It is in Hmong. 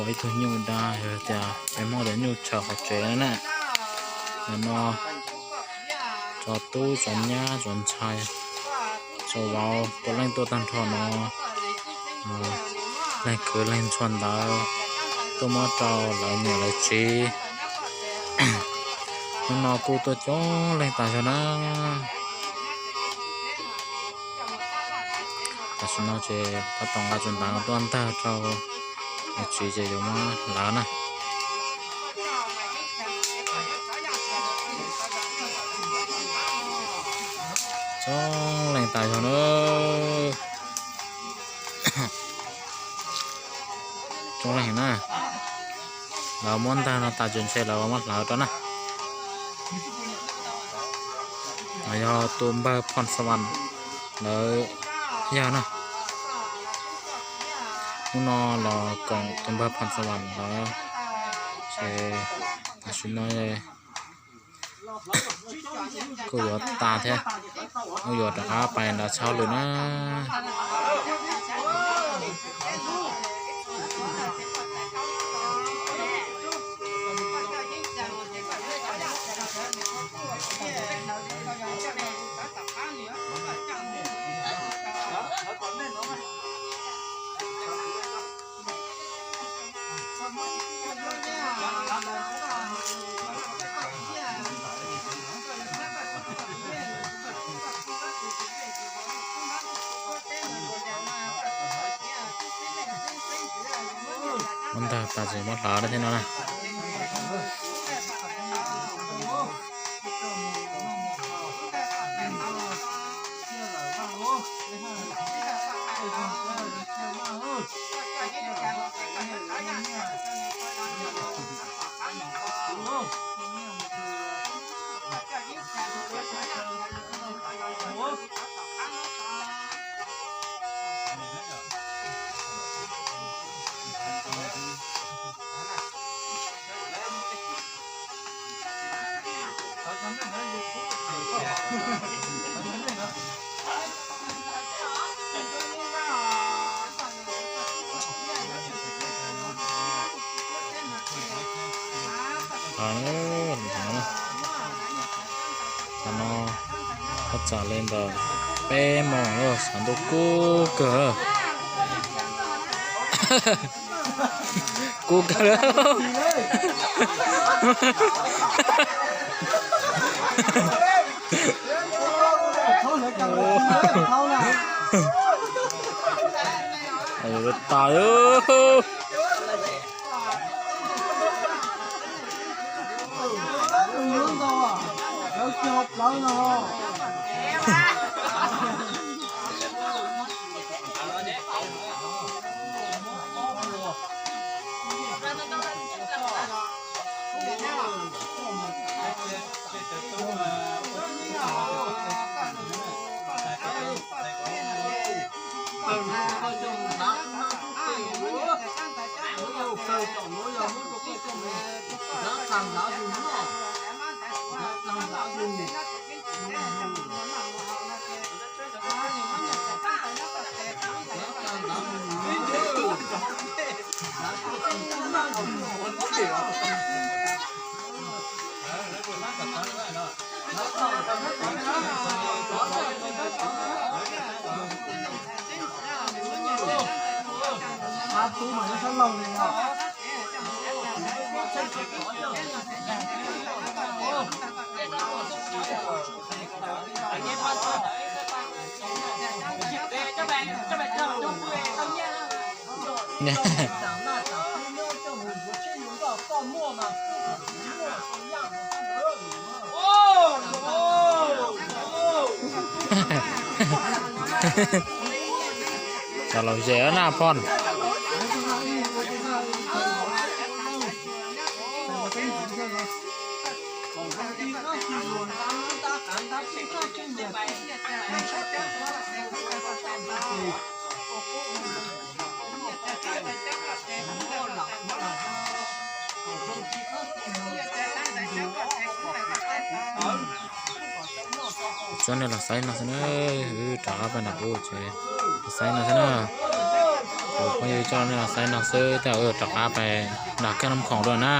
Ib tug nyuj dag, yog tias peb Hmoob tias nyuj tshaws qhov tsev na. Nim no cov tub cov nyab cov ntxhais cov vauv puav leej tuaj tag nrho no, leej kwv leej ntxhua ntawd tuaj muab rau lawv niam lawv txiv. Hnub no kuj tuaj coob leej tas zog na. Tam sim no ces tab tom nqa tus ntawv tuaj ntag rau lawv txiv ces yuav muab hlawv na. Coob leej tas zog na. Coob leej na. Lawv muab ntag no tas ces ntshe lawv muab hlawv rau na. Yog tus npawg Phom Xa Vam lawv yawg na. Hnub no los koom tus npawg Phom Xa Vam lawv, ces tam sim no kuj yuav tas thiab, kuj yuav rov qab pais nrad tshaj lwm na. Muab ntag tas ces muab hlawv thiab no na. Tam no, tam no, thaj tsam li ntawm peb moos lawm, sab ntuj kub kawg. Kub kawg li. Tas. Cov laus zem na Phom. Tsuav nej los saib no xwb na, wb rov qab pab nram ub ces los saib no xwb na. Phooj ywg, coj nej los saib no xwb, tej zaum wb rov qab pais nram Kab Nab Khoom dua na.